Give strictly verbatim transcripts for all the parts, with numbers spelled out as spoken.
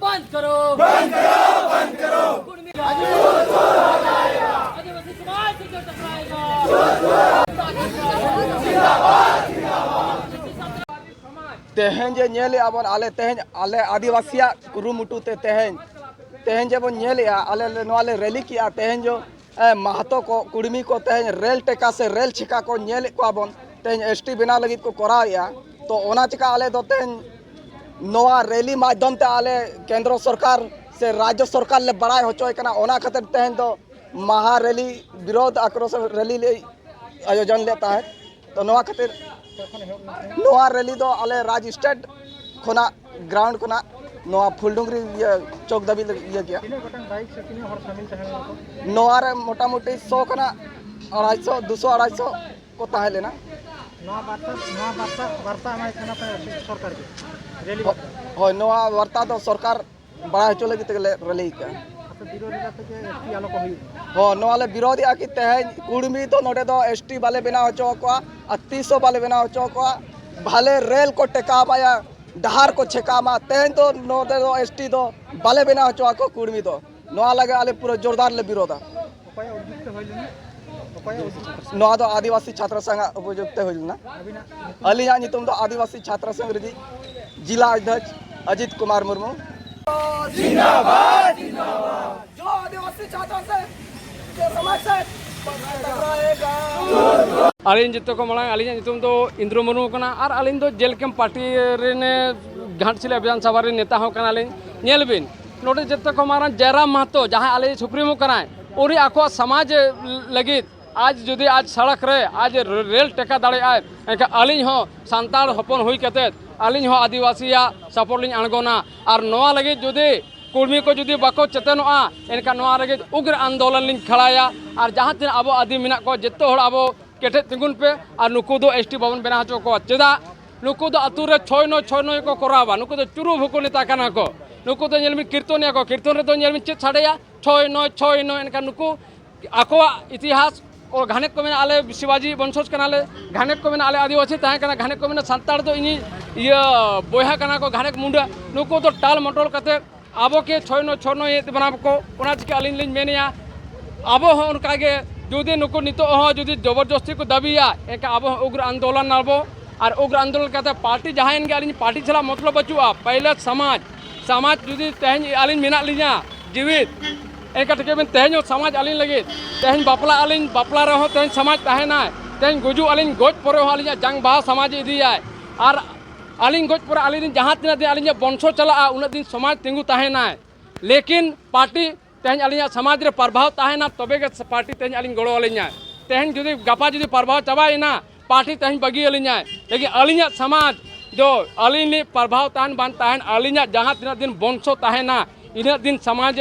बंद करो, बंद करो, बंद करो। कुर्मी आदिवासी समाज से जो टकराएगा। ᱛᱮᱦᱮᱧ ᱡᱮ ᱧᱮᱞᱮᱜᱼᱟ ᱵᱚᱱ, ᱟᱞᱮ ᱛᱮᱦᱮᱧ ᱟᱞᱮ ᱟᱹᱫᱤᱵᱟᱹᱥᱤᱭᱟᱜ ᱠᱩᱨᱩᱢᱩᱴᱩ ᱛᱮ ᱛᱮᱦᱮᱧ, ᱛᱮᱦᱮᱧ ᱡᱮ ᱵᱚᱱ ᱧᱮᱞᱮᱜᱼᱟ, ᱟᱞᱮ ᱞᱮ, ᱱᱚᱣᱟ ᱞᱮ ᱨᱮᱞᱤ ᱠᱮᱜᱼᱟ, ᱛᱮᱦᱮᱧ ᱡᱚ, ᱮ, ᱢᱟᱦᱟᱛᱚ ᱠᱚ, ᱠᱩᱲᱢᱤ ᱠᱚ ᱛᱮᱦᱮᱧ ᱨᱮᱞ ᱴᱮᱠᱟ ᱥᱮ ᱨᱮᱞ ᱪᱷᱮᱠᱟ ᱠᱚ ᱧᱮᱞᱮᱫ ᱠᱚᱣᱟ ᱵᱚᱱ, ᱛᱮᱦᱮᱧ ᱮᱥ ᱴᱤ ᱵᱮᱱᱟᱣ ᱞᱟᱹᱜᱤᱫ ᱠᱚ ᱠᱚᱨᱟᱣᱮᱜᱼᱟ᱾ ᱛᱚ ᱚᱱᱟ ᱪᱮᱠᱟ ᱟᱞᱮ ᱫᱚ ᱛᱮᱦᱮᱧ ᱱᱚᱣᱟ ᱨᱮᱞᱤ ᱢᱟᱫᱽᱫᱷᱚᱢ ᱛᱮ ᱟᱞᱮ ᱠᱮᱱᱫᱨᱚ ᱥᱚᱨᱠᱟᱨ ᱥᱮ ᱨᱟᱡᱽᱡᱚ ᱥᱚᱨᱠᱟᱨ ᱞᱮ ᱵᱟᱲᱟᱭ ᱦᱚᱪᱚᱭ ᱠᱟᱱᱟ᱾ ᱚᱱᱟ ᱠᱷᱟᱹᱛᱤᱨ ᱛᱮᱦᱮᱧ ᱫᱚ ᱢᱟᱦᱟ ᱨᱮᱞᱤ, ᱵᱤᱨᱳᱫᱷ ᱟᱠᱨᱳᱥ ᱨᱮᱞᱤ ᱞᱮ ᱟᱭᱳᱡᱚᱱ ᱞᱮᱫ ᱛᱟᱦᱮᱸᱫ᱾ ᱛᱚ ᱱᱚᱣᱟ ᱠᱷᱟᱹᱛᱤᱨ ᱱᱚᱣᱟ ᱨᱮᱞᱤ ᱫᱚ ᱟᱞᱮ ᱨᱟᱡᱽ ᱥᱴᱮᱴ ᱠᱷᱚᱱᱟᱜ, ᱜᱨᱟᱣᱩᱱᱰ ᱠᱷᱚᱱᱟᱜ ᱱᱚᱣᱟ ᱯᱷᱩᱞᱰᱩᱝᱨᱤ ᱤᱭᱟᱹ ᱪᱚᱠ ᱫᱷᱟᱹᱵᱤᱡ ᱞᱮ ᱤᱭᱟᱹ ᱠᱮᱜᱼᱟ᱾ ᱛᱤᱱᱟᱹᱜ ᱜᱚᱴᱟᱝ ᱵᱟᱭᱤᱠ ᱥᱮ ᱛᱤᱱᱟᱹᱜ ᱦᱚᱲ ᱥᱟᱢᱤᱞ ᱛᱟᱦᱮᱸ ᱞᱮᱱᱟ ᱠᱚ? ᱱᱚᱣᱟ ᱨᱮ ᱢᱚᱴᱟᱢᱩᱴᱤ ᱥᱚ ᱠᱷᱚᱱᱟᱜ ᱟᱲᱟᱭᱥᱚ, ᱫᱩᱥᱚ ᱟᱲᱟᱭᱥᱚ ᱠᱚ ᱛᱟᱦᱮᱸ ᱞᱮᱱᱟ᱾ ᱱᱚᱣᱟ ᱵᱟᱨᱛᱟ, ᱱᱚᱣᱟ ᱵᱟᱨᱛᱟ, ᱵᱟᱨᱛᱟ ᱮᱢᱟᱭ ᱠᱟᱱᱟ ᱯᱮ ᱥᱚᱨᱠᱟᱨ ᱜᱮ? ᱨᱮᱞᱤ ᱦᱳ-, ᱵᱟᱨᱛᱟ? ᱦᱳᱭ, ᱱᱚᱣᱟ ᱵᱟᱨᱛᱟ ᱫᱚ ᱥᱚᱨᱠᱟᱨ ᱵᱟᱲᱟᱭ ᱦᱚᱪᱚ ᱞᱟᱹᱜᱤᱫ ᱛᱮᱜᱮ ᱞᱮ ᱨᱮᱞᱤ ᱠᱟᱜᱼᱟ᱾ ᱟᱯᱮ ᱵᱤᱨᱳᱫᱷ ᱮᱫᱟ ᱯᱮ ᱡᱮ ᱮᱥ ᱴᱤ ᱟᱞᱚ ᱠᱚ ᱦᱩᱭᱩᱜ ᱢᱟ? ᱦᱚᱸ, ᱱᱚᱣᱟ ᱞᱮ ᱵᱤᱨᱳᱫᱷᱮᱜᱼᱟ ᱠᱤ ᱛᱮᱦᱮᱧ ᱠᱩᱲᱢᱤ ᱫᱚ ᱱᱚᱰᱮ ᱫᱚ ᱮᱥ ᱴᱤ ᱵᱟᱞᱮ ᱵᱮᱱᱟᱣ ᱦᱚᱪᱚ ᱟᱠᱚᱣᱟ ᱟᱨ ᱛᱤᱥ ᱦᱚᱸ ᱵᱟᱞᱮ ᱵᱮᱱᱟᱣ ᱦᱚᱪᱚ ᱟᱠᱚᱣᱟ᱾ ᱵᱷᱟᱞᱮ ᱨᱮᱞ ᱠᱚ ᱴᱮᱠᱟᱣ ᱢᱟᱭᱟ, ᱰᱟᱦᱟᱨ ᱠᱚ ᱪᱷᱮᱠᱟᱣ ᱢᱟ, ᱛᱮᱦᱮᱧ ᱫᱚ ᱱᱚᱰᱮ ᱫᱚ ᱮᱥ ᱴᱤ ᱫᱚ ᱵᱟᱞᱮ ᱵᱮᱱᱟᱣ ᱦᱚᱪᱚ ᱟᱠᱚ ᱠᱩᱲᱢᱤ ᱫᱚ᱾ ᱱᱚᱣᱟ ᱞᱟᱹᱜᱤᱫ ᱟᱞᱮ ᱯᱩᱨᱟᱹ ᱡᱳᱨᱫᱟᱨ ᱞᱮ ᱵᱤᱨᱳᱫᱷᱟ᱾ ᱚᱠᱚᱭᱟᱜ ᱩᱫᱽᱫᱮᱥ ᱛᱮ ᱦᱩᱭ ᱞᱮᱱᱟ? ᱚᱠᱚᱭᱟᱜ ᱩᱫᱽᱫᱮᱥ ᱛᱮ? ᱱᱚᱣᱟ ᱫᱚ ᱟᱹᱫᱤᱵᱟᱹᱥᱤ ᱪᱷᱟᱛᱨᱟ ᱥᱚᱝᱜᱷᱟᱜ ᱩᱯᱚᱡᱩᱠᱛ ᱛᱮ ᱦᱩᱭ ᱞᱮᱱᱟ᱾ ᱟᱹᱵᱤᱱᱟᱜ ᱧᱩᱛᱩᱢ? ᱟᱹᱞᱤᱧᱟᱜ ᱧᱩᱛᱩᱢ ᱫᱚ ᱟᱹᱫᱤᱵᱟᱹᱥᱤ ᱪᱷᱟᱛᱨᱟ ᱥᱚᱝᱜᱷ ᱨᱤᱱᱤᱡ ᱡᱤᱞᱟ ᱚᱫᱷᱭᱚᱠᱷ ᱚᱡᱤᱛ ᱠᱩᱢᱟᱨ ᱢᱩᱨᱢᱩ᱾ ᱡᱤᱱᱫᱟᱵᱟᱫ, ᱡᱤᱱᱫᱟᱵᱟᱫ᱾ ᱡᱚ ᱟᱹᱫᱤᱵᱟᱹᱥᱤ ᱪᱷᱟᱛᱨᱟ ᱥᱚᱝᱜᱷ ᱥᱚᱢᱟᱡᱽ ᱥᱮ ᱴᱟᱠᱨᱟᱭᱮᱜᱟ᱾ ᱟᱹᱞᱤᱧ ᱡᱚᱛᱚ ᱠᱚ ᱢᱟᱲᱟᱝ ᱟᱹᱞᱤᱧᱟᱜ ᱧᱩᱛᱩᱢ ᱫᱚ ᱤᱱᱫᱨᱚ ᱢᱩᱨᱢᱩ ᱠᱟᱱᱟ ᱟᱨ ᱟᱹᱞᱤᱧ ᱫᱚ ᱡᱮᱞ ᱠᱮᱢᱯ ᱯᱟᱨᱴᱤ ᱨᱮᱱ ᱜᱷᱟᱴᱥᱤᱞᱟ ᱵᱤᱫᱷᱟᱱ ᱥᱚᱵᱷᱟ ᱨᱮᱱ ᱱᱮᱛᱟ ᱦᱚᱸ ᱠᱟᱱᱟᱞᱤᱧ᱾ ᱧᱮᱞ ᱵᱤᱱ, ᱱᱚᱰᱮ ᱡᱚᱛᱚ ᱠᱚ ᱢᱟᱨᱟᱝ ᱡᱟᱭᱨᱟᱢ ᱢᱟᱦᱟᱛᱚ, ᱡᱟᱦᱟᱸᱭ ᱟᱞᱮ ᱥᱩᱯᱨᱤᱢᱳ ᱠᱟᱱᱟᱭ, ᱩᱱᱤ ᱟᱠᱚᱣᱟᱜ ᱥᱚᱢᱟᱡᱽ ᱞᱟᱹᱜᱤᱫ ᱟᱡ ᱡᱩᱫᱤ ᱟᱡ ᱥᱚᱲᱚᱠ ᱨᱮ ᱟᱡ ᱨᱮᱞ ᱴᱮᱠᱟ ᱫᱟᱲᱮᱭᱟᱜᱼᱟᱭ, ᱮᱱᱠᱷᱟᱱ ᱟᱹᱞᱤᱧ ᱦᱚᱸ ᱥᱟᱱᱛᱟᱲ ᱦᱚᱯᱚᱱ ᱦᱩᱭ ᱠᱟᱛᱮᱫ ᱟᱹᱞᱤᱧ ᱦᱚᱸ ᱟᱹᱫᱤᱵᱟᱹᱥᱤᱭᱟᱜ ᱥᱟᱯᱳᱨᱴ ᱞᱤᱧ ᱟᱬᱜᱚᱱᱟ᱾ ᱟᱨ ᱱᱚᱣᱟ ᱞᱟᱹᱜᱤᱫ ᱡᱩᱫᱤ ᱠᱩᱲᱢᱤ ᱠᱚ ᱡᱩᱫᱤ ᱵᱟᱠᱚ ᱪᱮᱛᱮᱱᱚᱜᱼᱟ, ᱮᱱᱠᱷᱟᱱ ᱱᱚᱣᱟ ᱞᱟᱹᱜᱤᱫ ᱩᱜᱽᱨ ᱟᱱᱫᱳᱞᱚᱱ ᱞᱤᱧ ᱠᱷᱟᱲᱟᱭᱟ᱾ ᱟᱨ ᱡᱟᱦᱟᱸ ᱛᱤᱱᱟᱹᱜ ᱟᱵᱚ ᱟᱹᱫᱤᱢ ᱢᱮᱱᱟᱜ ᱠᱚᱣᱟ, ᱡᱚᱛᱚ ᱦᱚᱲ ᱟᱵᱚ ᱠᱮᱴᱮᱡ ᱛᱤᱸᱜᱩᱱ ᱯᱮ ᱟᱨ ᱱᱩᱠᱩ ᱫᱚ ᱮᱥ ᱴᱤ ᱵᱟᱵᱚᱱ ᱵᱮᱱᱟᱣ ᱦᱚᱪᱚ ᱠᱚᱣᱟ᱾ ᱪᱮᱫᱟᱜ? ᱱᱩᱠᱩ ᱫᱚ ᱟᱹᱛᱩ ᱨᱮ ᱪᱷᱚᱭ ᱱᱚᱭ, ᱪᱷᱚᱭ ᱱᱚᱭ ᱠᱚ ᱠᱚᱨᱟᱣᱟ᱾ ᱱᱩᱠᱩ ᱫᱚ ᱪᱩᱨᱩ ᱵᱷᱩᱠᱩ ᱱᱮᱛᱟ ᱠᱟᱱᱟ ᱠᱚ᱾ ᱱᱩᱠᱩ ᱫᱚ ᱧᱮᱞ ᱢᱮ, ᱠᱤᱨᱛᱚᱱᱮᱭᱟ ᱠᱚ, ᱠᱤᱨᱛᱚᱱ ᱨᱮᱫᱚ ᱧᱮᱞ ᱢᱮ ᱪᱮᱫ ᱥᱟᱰᱮᱭᱟ? ᱪᱷᱚᱭ ᱱᱚᱭ, ᱪᱷᱚᱭ ᱱᱚᱭ᱾ ᱮᱱᱠᱷᱟᱱ ᱱᱩᱠᱩ ᱟᱠᱚᱣᱟᱜ ᱤᱛᱤᱦᱟᱥ, ᱚ, ᱜᱷᱟᱱᱮᱠ ᱠᱚ ᱢᱮᱱᱟ ᱟᱞᱮ ᱥᱤᱵᱟᱡᱤ ᱵᱚᱝᱥᱚᱡᱽ ᱠᱟᱱᱟᱞᱮ, ᱜᱷᱟᱱᱮᱠ ᱠᱚ ᱢᱮᱱᱟ ᱟᱞᱮ ᱟᱹᱫᱤᱵᱟᱹᱥᱤ ᱛᱟᱦᱮᱸ ᱠᱟᱱᱟ, ᱜᱷᱟᱱᱮᱠ ᱠᱚ ᱢᱮᱱᱟ ᱥᱟᱱᱛᱟᱲ ᱫᱚ ᱤᱧᱤᱡ ᱤᱭᱟᱹ ᱵᱚᱭᱦᱟ ᱠᱟᱱᱟ ᱠᱚ, ᱜᱷᱟᱱᱮᱠ ᱢᱩᱱᱰᱟ᱾ ᱱᱩᱠᱩ ᱫᱚ ᱴᱟᱞ ᱢᱚᱴᱚᱞ ᱠᱟᱛᱮ ᱟᱵᱚ ᱠᱮ ᱪᱷᱚᱭ ᱱᱚ ᱪᱷᱚᱭ ᱱᱚ ᱮᱫ ᱵᱚᱱᱟ ᱠᱚ, ᱚᱱᱟ ᱪᱤᱠᱟᱹ ᱟᱹᱞᱤᱧ ᱞᱤᱧ ᱢᱮᱱᱮᱜᱼᱟ, ᱟᱵᱚ ᱦᱚᱸ ᱚᱱᱠᱟ ᱜᱮ ᱡᱩᱫᱤ ᱱᱩᱠᱩ ᱱᱤᱛᱚᱜ ᱦᱚᱸ ᱡᱩᱫᱤ ᱡᱚᱵᱚᱨᱡᱚᱥᱛᱤ ᱠᱚ ᱫᱟᱹᱵᱤᱭᱟ, ᱮᱱᱠᱷᱟᱱ ᱟᱵᱚ ᱦᱚᱸ ᱩᱜᱽᱨᱚ ᱟᱱᱫᱳᱞᱚᱱ ᱟᱵᱚ᱾ ᱟᱨ ᱩᱜᱽᱨᱚ ᱟᱱᱫᱳᱞᱚᱱ ᱠᱟᱛᱮ ᱯᱟᱨᱴᱤ ᱡᱟᱦᱟᱸᱭᱮᱱ ᱜᱮ, ᱟᱹᱞᱤᱧ ᱯᱟᱨᱴᱤ ᱥᱟᱞᱟᱜ ᱢᱚᱛᱞᱚᱵ ᱵᱟᱹᱪᱩᱜᱼᱟ᱾ ᱯᱟᱭᱞᱮ ᱥᱚᱢᱟᱡᱽ, ᱥᱚᱢᱟᱡᱽ ᱡᱩᱫᱤ ᱛᱮᱦᱮᱧ ᱟᱹᱞᱤᱧ ᱢᱮᱱᱟᱜ ᱞᱤᱧᱟ ᱡᱤᱣᱤᱫ, ᱮᱱᱠᱷᱟᱱ ᱴᱷᱤᱠᱟᱹ ᱵᱤᱱ, ᱛᱮᱦᱮᱧ ᱦᱚᱸ ᱥᱚᱢᱟᱡᱽ ᱟᱹᱞᱤᱧ ᱞᱟᱹᱜᱤᱫ, ᱛᱮᱦᱮᱧ ᱵᱟᱯᱞᱟ ᱟᱹᱞᱤᱧ, ᱵᱟᱯᱞᱟ ᱨᱮᱦᱚᱸ ᱛᱮᱦᱮᱧ ᱥᱚᱢᱟᱡᱽ ᱛᱟᱦᱮᱱᱟᱭ, ᱛᱮᱦᱮᱧ ᱜᱩᱡᱩᱜ ᱟᱹᱞᱤᱧ, ᱜᱚᱡ ᱯᱚᱨᱮ ᱦᱚᱸ ᱟᱹᱞᱤᱧᱟᱜ ᱡᱟᱝ ᱵᱟᱦᱟ ᱥᱚᱢᱟᱡᱽ ᱤᱫᱤᱭᱟᱭ᱾ ᱟᱨ ᱟᱹᱞᱤᱧ ᱜᱚᱡ ᱯᱚᱨᱮ ᱟᱹᱞᱤᱧ ᱨᱮᱱ ᱡᱟᱦᱟᱸ ᱛᱤᱱᱟᱹᱜ ᱫᱤᱱ ᱟᱹᱞᱤᱧᱟᱜ ᱵᱚᱝᱥᱚ ᱪᱟᱞᱟᱜᱼᱟ, ᱩᱱᱟᱹᱜ ᱫᱤᱱ ᱥᱚᱢᱟᱡᱽ ᱛᱤᱸᱜᱩ ᱛᱟᱦᱮᱱᱟᱭ᱾ ᱞᱮᱠᱤᱱ ᱯᱟᱨᱴᱤ ᱛᱮᱦᱮᱧ ᱟᱹᱞᱤᱧᱟᱜ ᱥᱚᱢᱟᱡᱽ ᱨᱮ ᱯᱨᱚᱵᱷᱟᱣ ᱛᱟᱦᱮᱱᱟ, ᱛᱚᱵᱮ ᱜᱮ ᱯᱟᱨᱴᱤ ᱛᱮᱦᱮᱧ ᱟᱹᱞᱤᱧ ᱜᱚᱲᱚ ᱟᱹᱞᱤᱧᱟᱭ᱾ ᱛᱮᱦᱮᱧ ᱡᱩᱫᱤ ᱜᱟᱯᱟ ᱡᱩᱫᱤ ᱯᱨᱚᱵᱷᱟᱣ ᱪᱟᱵᱟᱭᱮᱱᱟ, ᱯᱟᱨᱴᱤ ᱛᱮᱦᱮᱧ ᱵᱟᱹᱜᱤ ᱟᱹᱞᱤᱧᱟᱭ, ᱞᱮᱠᱤᱱ ᱟᱹᱞᱤᱧᱟᱜ ᱥᱚᱢᱟᱡᱽ ᱫᱚ ᱟᱹᱞᱤᱧ ᱞᱤᱧ ᱯᱨᱚᱵᱷᱟᱣ ᱛᱟᱦᱮᱱ ᱵᱟᱝ ᱛᱟᱦᱮᱱ, ᱟᱹᱞᱤᱧᱟᱜ ᱡᱟᱦᱟᱸ ᱛᱤᱱᱟᱹᱜ ᱫᱤᱱ ᱵᱚᱝᱥᱚ ᱛᱟᱦᱮᱱᱟ, ᱤᱱᱟᱹᱜ ᱫᱤᱱ ᱥᱚᱢᱟᱡᱽ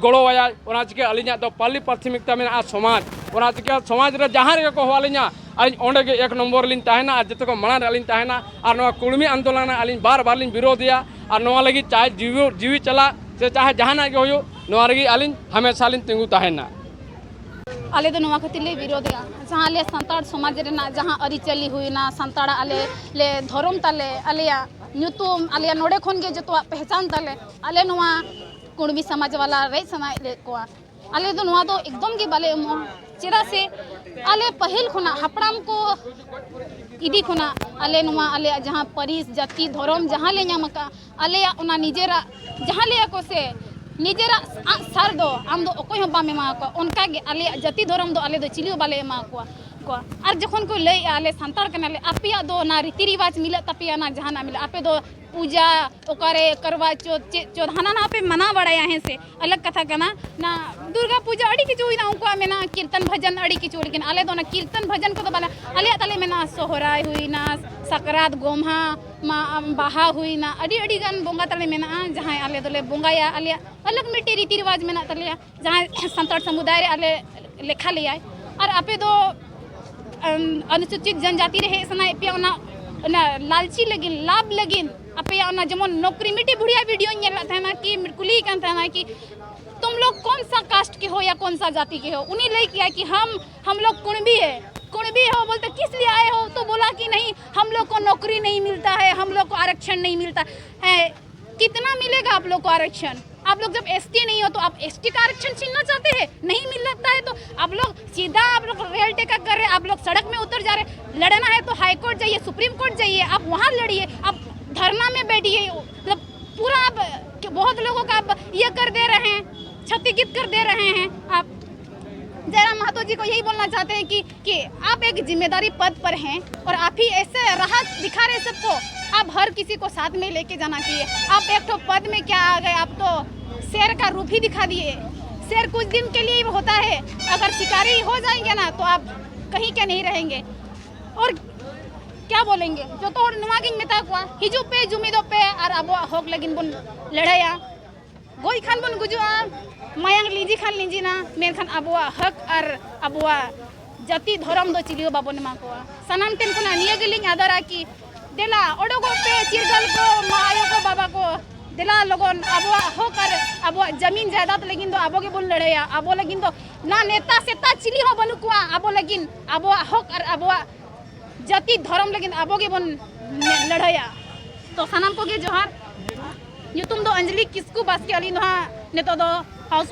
ᱜᱚᱲᱚᱣᱟᱭᱟᱭ᱾ ᱚᱱᱟ ᱪᱤᱠᱟᱹ ᱟᱹᱞᱤᱧᱟᱜ ᱫᱚ ᱯᱟᱹᱞᱤ ᱯᱨᱟᱛᱷᱚᱢᱤᱠᱛᱟ ᱢᱮᱱᱟᱜᱼᱟ ᱥᱚᱢᱟᱡᱽ᱾ ᱚᱱᱟ ᱪᱤᱠᱟᱹ ᱥᱚᱢᱟᱡᱽ ᱨᱮ ᱡᱟᱦᱟᱸ ᱨᱮᱜᱮ ᱠᱚ ᱦᱚᱦᱚ ᱟᱹᱞᱤᱧᱟ, ᱟᱹᱞᱤᱧ ᱚᱸᱰᱮ ᱜᱮ ᱮᱠ ᱱᱚᱢᱵᱚᱨ ᱨᱮᱞᱤᱧ ᱛᱟᱦᱮᱱᱟ ᱟᱨ ᱡᱚᱛᱚ ᱠᱚ ᱢᱟᱲᱟᱝ ᱨᱮ ᱟᱹᱞᱤᱧ ᱛᱟᱦᱮᱱᱟ᱾ ᱟᱨ ᱱᱚᱣᱟ ᱠᱩᱲᱢᱤ ᱟᱱᱫᱳᱞᱚᱱ ᱨᱮ ᱟᱹᱞᱤᱧ ᱵᱟᱨ ᱵᱟᱨ ᱞᱤᱧ ᱵᱤᱨᱳᱫᱷᱮᱭᱟ᱾ ᱟᱨ ᱱᱚᱣᱟ ᱞᱟᱹᱜᱤᱫ ᱪᱟᱦᱮ ᱡᱤᱣᱤ, ᱡᱤᱣᱤ ᱪᱟᱞᱟᱜ ᱥᱮ ᱪᱟᱦᱮ ᱡᱟᱦᱟᱱᱟᱜ ᱜᱮ ᱦᱩᱭᱩᱜ, ᱱᱚᱣᱟ ᱨᱮᱜᱮ ᱟᱹᱞᱤᱧ ᱦᱟᱢᱮᱥᱟ ᱞᱤᱧ ᱛᱤᱸᱜᱩ ᱛᱟᱦᱮᱱᱟ᱾ ᱟᱞᱮ ᱫᱚ ᱱᱚᱣᱟ ᱠᱷᱟᱹᱛᱤᱨ ᱞᱮ ᱵᱤᱨᱳᱫᱷᱮᱜᱼᱟ, ᱡᱟᱦᱟᱸ ᱟᱞᱮ ᱥᱟᱱᱛᱟᱲ ᱥᱚᱢᱟᱡᱽ ᱨᱮᱱᱟᱜ ᱡᱟᱦᱟᱸ ᱟᱹᱨᱤᱪᱟᱹᱞᱤ ᱦᱩᱭᱱᱟ, ᱥᱟᱱᱛᱟᱲᱟᱜ ᱟᱞᱮ ᱞᱮ ᱫᱷᱚᱨᱚᱢ ᱛᱟᱞᱮ, ᱟᱞᱮᱭᱟᱜ ᱧᱩᱛᱩᱢ, ᱟᱞᱮᱭᱟᱜ ᱱᱚᱰᱮ ᱠᱷᱚᱱ ᱜᱮ ᱡᱚᱛᱚᱣᱟᱜ ᱯᱮᱦᱪᱟᱱ ᱛᱟᱞᱮ, ᱟᱞᱮ ᱱᱚᱣᱟ ᱠᱩᱲᱢᱤ ᱥᱚᱢᱟᱡᱽ ᱵᱟᱞᱟ ᱨᱮᱡ ᱥᱟᱱᱟᱭᱮᱫ ᱞᱮᱫ ᱠᱚᱣᱟ᱾ ᱟᱞᱮ ᱫᱚ ᱱᱚᱣᱟ ᱫᱚ ᱮᱠᱫᱚᱢ ᱜᱮ ᱵᱟᱞᱮ ᱮᱢᱚᱜᱼᱟ, ᱪᱮᱫᱟᱜ ᱥᱮ ᱟᱞᱮ ᱯᱟᱹᱦᱤᱞ ᱠᱷᱚᱱᱟᱜ ᱦᱟᱯᱲᱟᱢ ᱠᱚ ᱤᱫᱤ ᱠᱷᱚᱱᱟᱜ ᱟᱞᱮ ᱱᱚᱣᱟ ᱟᱞᱮᱭᱟᱜ ᱡᱟᱦᱟᱸ ᱯᱟᱹᱨᱤᱥ, ᱡᱟᱹᱛᱤ, ᱫᱷᱚᱨᱚᱢ ᱡᱟᱦᱟᱸ ᱞᱮ ᱧᱟᱢ ᱟᱠᱟᱫᱼᱟ, ᱟᱞᱮᱭᱟᱜ ᱚᱱᱟ ᱱᱤᱡᱮᱨᱟᱜ ᱡᱟᱦᱟᱸ ᱞᱟᱹᱭᱟ ᱠᱚ ᱥᱮ, ᱱᱤᱡᱮᱨᱟᱜ ᱟᱜ ᱥᱟᱨ ᱫᱚ ᱟᱢ ᱫᱚ ᱚᱠᱚᱭ ᱦᱚᱸ ᱵᱟᱢ ᱮᱢᱟ ᱠᱚᱣᱟ, ᱚᱱᱠᱟ ᱜᱮ ᱟᱞᱮᱭᱟᱜ ᱡᱟᱹᱛᱤ ᱫᱷᱚᱨᱚᱢ ᱫᱚ ᱟᱞᱮ ᱫᱚ ᱪᱤᱞᱤ ᱦᱚᱸ ᱵᱟᱞᱮ ᱮᱢᱟ ᱠᱚᱣᱟ, ᱠᱚᱣᱟ᱾ ᱟᱨ ᱡᱚᱠᱷᱚᱱ ᱠᱚ ᱞᱟᱹᱭᱮᱜᱼᱟ, "ᱟᱞᱮ ᱥᱟᱱᱛᱟᱲ ᱠᱟᱱᱟᱞᱮ, ᱟᱯᱮᱭᱟᱜ ᱫᱚ ᱚᱱᱟ ᱨᱤᱛᱤ ᱨᱤᱣᱟᱡᱽ ᱢᱤᱞᱟᱹᱜ ᱛᱟᱯᱮᱭᱟ, ᱚᱱᱟ ᱡᱟᱦᱟᱱᱟᱜ ᱢᱤᱞᱟᱹᱜ, ᱟᱯᱮ ᱫᱚ ᱯᱩᱡᱟ ᱚᱠᱟᱨᱮ ᱠᱟᱨᱣᱟ ᱪᱳᱛᱷ, ᱪᱮᱫ ᱪᱳᱛᱷ, ᱦᱟᱱᱟ ᱱᱟᱣᱟ ᱯᱮ ᱢᱟᱱᱟᱣ ᱵᱟᱲᱟᱭᱟ, ᱦᱮᱸ ᱥᱮ, ᱟᱞᱟᱜᱽ ᱠᱟᱛᱷᱟ ᱠᱟᱱᱟ᱾ ᱚᱱᱟ ᱫᱩᱨᱜᱟ ᱯᱩᱡᱟ ᱟᱹᱰᱤ ᱠᱤᱪᱷᱩ ᱦᱩᱭᱱᱟ, ᱩᱱᱠᱩᱣᱟᱜ ᱢᱮᱱᱟᱜᱼᱟ, ᱠᱤᱨᱛᱚᱱ ᱵᱷᱟᱡᱟᱱ ᱟᱹᱰᱤ ᱠᱤᱪᱷᱩ, ᱞᱮᱠᱤᱱ ᱟᱞᱮ ᱫᱚ ᱚᱱᱟ ᱠᱤᱨᱛᱚᱱ ᱵᱷᱟᱡᱟᱱ ᱠᱚᱫᱚ ᱵᱟᱞᱮ, ᱟᱞᱮᱭᱟᱜ ᱛᱟᱞᱮ ᱢᱮᱱᱟᱜᱼᱟ ᱥᱚᱦᱨᱟᱭ ᱦᱩᱭᱱᱟ, ᱥᱟᱠᱨᱟᱛ, ᱜᱚᱢᱦᱟ, ᱢᱟ, ᱵᱟᱦᱟ ᱦᱩᱭᱱᱟ, ᱟᱹᱰᱤ ᱟᱹᱰᱤ ᱜᱟᱱ ᱵᱚᱸᱜᱟ ᱛᱟᱞᱮ ᱢᱮᱱᱟᱜᱼᱟ, ᱡᱟᱦᱟᱸᱭ ᱟᱞᱮ ᱫᱚᱞᱮ ᱵᱚᱸᱜᱟᱭᱟ, ᱟᱞᱮᱭᱟᱜ ᱟᱞᱟᱜᱽ ᱢᱤᱫᱴᱮᱡ ᱨᱤᱛᱤ ᱨᱤᱣᱟᱡᱽ ᱢᱮᱱᱟᱜ ᱛᱟᱞᱮᱭᱟ, ᱡᱟᱦᱟᱸᱭ ᱥᱟᱱᱛᱟᱲ ᱥᱚᱢᱩᱫᱟᱭ ᱨᱮ ᱟᱞᱮ ᱞᱮᱠᱷᱟ ᱞᱮᱭᱟᱭ᱾ ᱟᱨ ᱟᱯᱮ ᱫᱚ, ᱟᱢ, ᱚᱱᱩᱥᱩᱪᱤᱛ ᱡᱚᱱᱡᱟᱛᱤ ᱨᱮ ᱦᱮᱡ ᱥᱟᱱᱟᱭᱮᱫ ᱯᱮᱭᱟ, ᱚᱱᱟ, ᱚᱱᱟ ᱞᱟᱞᱪᱤ ᱞᱟᱹᱜᱤᱫ, ᱞᱟᱵᱷ ᱞᱟᱹᱜᱤᱫ, ᱟᱯᱮᱭᱟᱜ ᱚᱱᱟ ᱡᱮᱢᱚᱱ ᱱᱚᱠᱨᱤ, ᱢᱤᱫᱴᱮᱡ ᱵᱩᱲᱦᱤᱭᱟ ᱵᱷᱤᱰᱤᱭᱳᱧ ᱧᱮᱞ ᱞᱮᱫ ᱛᱟᱦᱮᱱᱟ, ᱠᱤ ᱠᱩᱞᱤᱭᱮ ᱠᱟᱱ ᱛᱟᱦᱮᱱᱟ ᱠᱤ, "तुम लोग कौन सा कास्ट के हो या कौन सा जाति के हो?" ᱩᱱᱤ ᱞᱟᱹᱭ ᱠᱮᱭᱟ ᱠᱤ, "हम, हम लोग कुणबी है।" कुणबी हो बोलते, "किस लिए आए हो?" तो बोला कि, "नहीं, हम लोग को नौकरी नहीं मिलता है, हम लोग को आरक्षण नहीं मिलता है।" कितना मिलेगा आप लोग को आरक्षण? आप लोग जब एसटी नहीं हो तो आप एसटी का आरक्षण छीनना चाहते हैं? नहीं मिल सकता है तो आप लोग सीधा, आप लोग रेल टेका कर रहे हैं, आप लोग सड़क में उतर जा रहे हैं। लड़ना है तो हाई कोर्ट जाइए, सुप्रीम कोर्ट जाइए, आप वहाँ लड़िए, आप धरना में बैठिए। मतलब पूरा आप, बहुत लोगों का आप ये कर दे रहे हैं, क्षतिग्रस्त कर दे रहे हैं आप। जयराम महतो जी को यही बोलना चाहते हैं कि कि आप एक जिम्मेदारी पद पर हैं और आप ही ऐसे राह दिखा रहे सबको। आप हर किसी को साथ में लेके जाना चाहिए। आप एक ठो पद में क्या आ गए, आप तो शेर का रूप ही दिखा दिए। शेर कुछ दिन के लिए ही होता है, अगर शिकारी हो जाएंगे ना तो आप कहीं के नहीं रहेंगे। और क्या बोलेंगे? ᱡᱚᱛᱚ ᱦᱚᱲ ᱱᱚᱣᱟ ᱜᱤᱧ ᱢᱮᱛᱟ ᱠᱚᱣᱟ, ᱦᱤᱡᱩᱜ ᱯᱮ, ᱡᱩᱢᱤᱫᱚᱜ ᱯᱮ ᱟᱨ ᱟᱵᱚᱣᱟᱜ ᱦᱚᱠ ᱞᱟᱹᱜᱤᱫ ᱵᱚᱱ ᱞᱟᱹᱲᱦᱟᱹᱭᱟ᱾ ᱜᱚᱡ ᱠᱷᱟᱱ ᱵᱚᱱ ᱜᱩᱡᱩᱜᱼᱟ, ᱢᱟᱭᱟᱝ ᱞᱤᱸᱡᱤ ᱠᱷᱟᱱ ᱞᱤᱸᱡᱤᱱᱟ, ᱢᱮᱱᱠᱷᱟᱱ ᱟᱵᱚᱣᱟᱜ ᱦᱚᱠ ᱟᱨ ᱟᱵᱚᱣᱟᱜ ᱡᱟᱹᱛᱤ ᱫᱷᱚᱨᱚᱢ ᱫᱚ ᱪᱤᱞᱤ ᱦᱚᱸ ᱵᱟᱵᱚᱱ ᱮᱢᱟ ᱠᱚᱣᱟ᱾ ᱥᱟᱱᱟᱢ ᱴᱷᱮᱱ ᱠᱷᱚᱱᱟᱜ ᱱᱤᱭᱟᱹ ᱜᱮᱞᱤᱧ ᱟᱫᱟᱨᱟ ᱠᱤ ᱫᱮᱞᱟ ᱚᱰᱚᱠᱚᱜ ᱯᱮ ᱪᱤᱨᱜᱟᱹᱞ ᱠᱚ, ᱢᱟ ᱟᱭᱳ ᱠᱚ, ᱵᱟᱵᱟ ᱠᱚ, ᱫᱮᱞᱟ ᱞᱚᱜᱚᱱ ᱟᱵᱚᱣᱟᱜ ᱦᱚᱠ ᱟᱨ ᱟᱵᱚᱣᱟᱜ ᱡᱟᱢᱤᱱ ᱡᱟᱭᱫᱟᱫ ᱞᱟᱹᱜᱤᱫ ᱫᱚ ᱟᱵᱚ ᱜᱮᱵᱚᱱ ᱞᱟᱹᱲᱦᱟᱹᱭᱟ᱾ ᱟᱵᱚ ᱞᱟᱹᱜᱤᱫ ᱫᱚ ᱱᱟ ᱱᱮᱛᱟ ᱥᱮᱛᱟ ᱪᱤᱞᱤ ᱦᱚᱸ ᱵᱟᱹᱱᱩᱜ ᱠᱚᱣᱟ᱾ ᱟᱵᱚ ᱞᱟᱹᱜᱤᱫ ᱟᱵᱚᱣᱟᱜ ᱦᱚᱠ ᱟᱨ ᱟᱵᱚᱣᱟᱜ ᱡᱟᱹᱛᱤ ᱫᱷᱚᱨᱚᱢ ᱞᱟᱹᱜᱤᱫ ᱟᱵᱚ ᱜᱮᱵᱚᱱ ᱞᱟᱹᱲᱦᱟᱹᱭᱟ᱾ ᱛᱚ ᱥᱟᱱᱟᱢ ᱠᱚᱜᱮ ᱡᱚᱦᱟᱨ᱾ ᱧᱩᱛᱩᱢ ᱫᱚ ᱚᱧᱡᱚᱞᱤ ᱠᱤᱥᱠᱩ ᱵᱟᱥᱠᱮ᱾ ᱟᱹᱞᱤᱧ ᱫᱚ ᱦᱟᱸᱜ ᱱᱤᱛᱚᱜ ᱫᱚ ᱦᱟᱣᱩᱥ